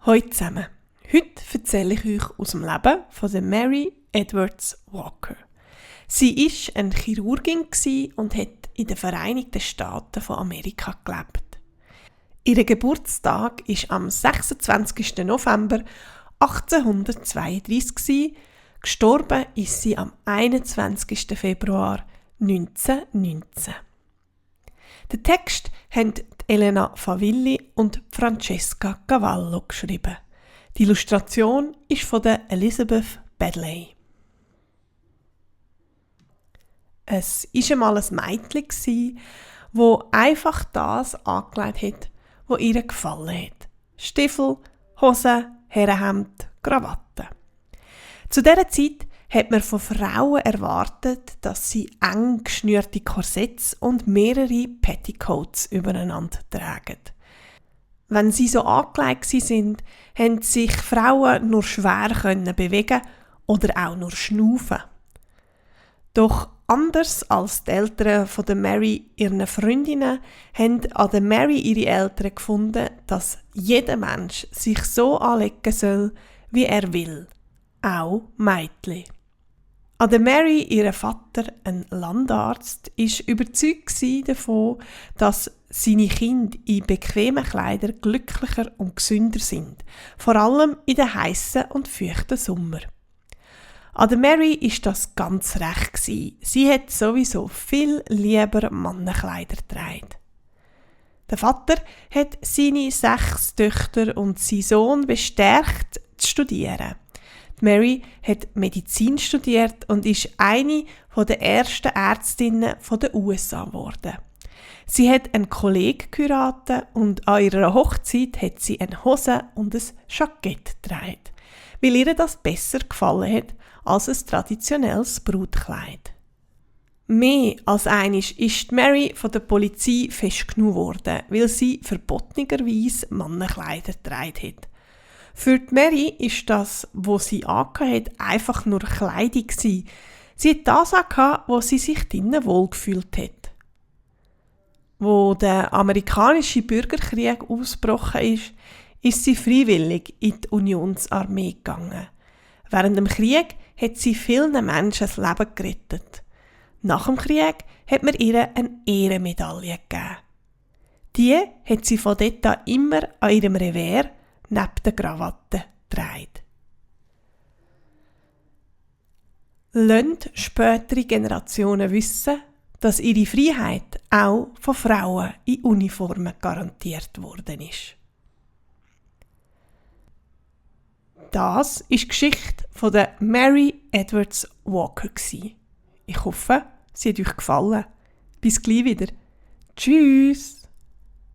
Hallo zusammen. Heute erzähle ich euch aus dem Leben von der Mary Edwards Walker. Sie war eine Chirurgin und hat in den Vereinigten Staaten von Amerika gelebt. Ihr Geburtstag war am 26. November 1832. Gestorben ist sie am 21. Februar 1919. Den Text haben Elena Favilli und Francesca Cavallo geschrieben. Die Illustration ist von der Elizabeth Badley. Es war einmal ein Mädchen, das einfach das angelegt hat, was ihr gefallen hat. Stiefel, Hosen, Herrenhemd, Krawatte. Zu dieser Zeit hat man von Frauen erwartet, dass sie eng geschnürte Korsetts und mehrere Petticoats übereinander tragen. Wenn sie so angelegt sind, konnten sich Frauen nur schwer bewegen oder auch nur schnaufen. Doch anders als die Eltern von der Mary ihren Freundinnen, haben an der Mary ihre Eltern gefunden, dass jeder Mensch sich so anlegen soll, wie er will. Auch Mädchen. An der Mary, ihr Vater, ein Landarzt, war überzeugt davon, dass seine Kinder in bequemen Kleidern glücklicher und gesünder sind, vor allem in den heissen und feuchten Sommer. An der Mary war das ganz recht. Sie hat sowieso viel lieber Mannenkleider getragen. Der Vater hat seine 6 Töchter und seinen Sohn bestärkt, zu studieren. Mary hat Medizin studiert und ist eine der ersten Ärztinnen der USA geworden. Sie hat einen Kollegen geheiratet und an ihrer Hochzeit hat sie eine Hose und ein Jackett getragen, weil ihr das besser gefallen hat als ein traditionelles Brautkleid. Mehr als einmal ist Mary von der Polizei festgenommen worden, weil sie verbotenerweise Mannenkleider getragen hat. Für die Mary ist das, was sie angehabt hat, einfach nur Kleidung gewesen. Sie hat das angehabt, wo sie sich drinnen wohlgefühlt hat. Wo der amerikanische Bürgerkrieg ausgebrochen ist sie freiwillig in die Unionsarmee gegangen. Während dem Krieg hat sie vielen Menschen das Leben gerettet. Nach dem Krieg hat man ihr eine Ehrenmedaille gegeben. Die hat sie von dort an immer an ihrem Revers neben der Krawatte getragen. Lasst spätere Generationen wissen, dass ihre Freiheit auch von Frauen in Uniformen garantiert worden ist. Das ist die Geschichte von der Mary Edwards Walker. Ich hoffe, sie hat euch gefallen. Bis gleich wieder. Tschüss!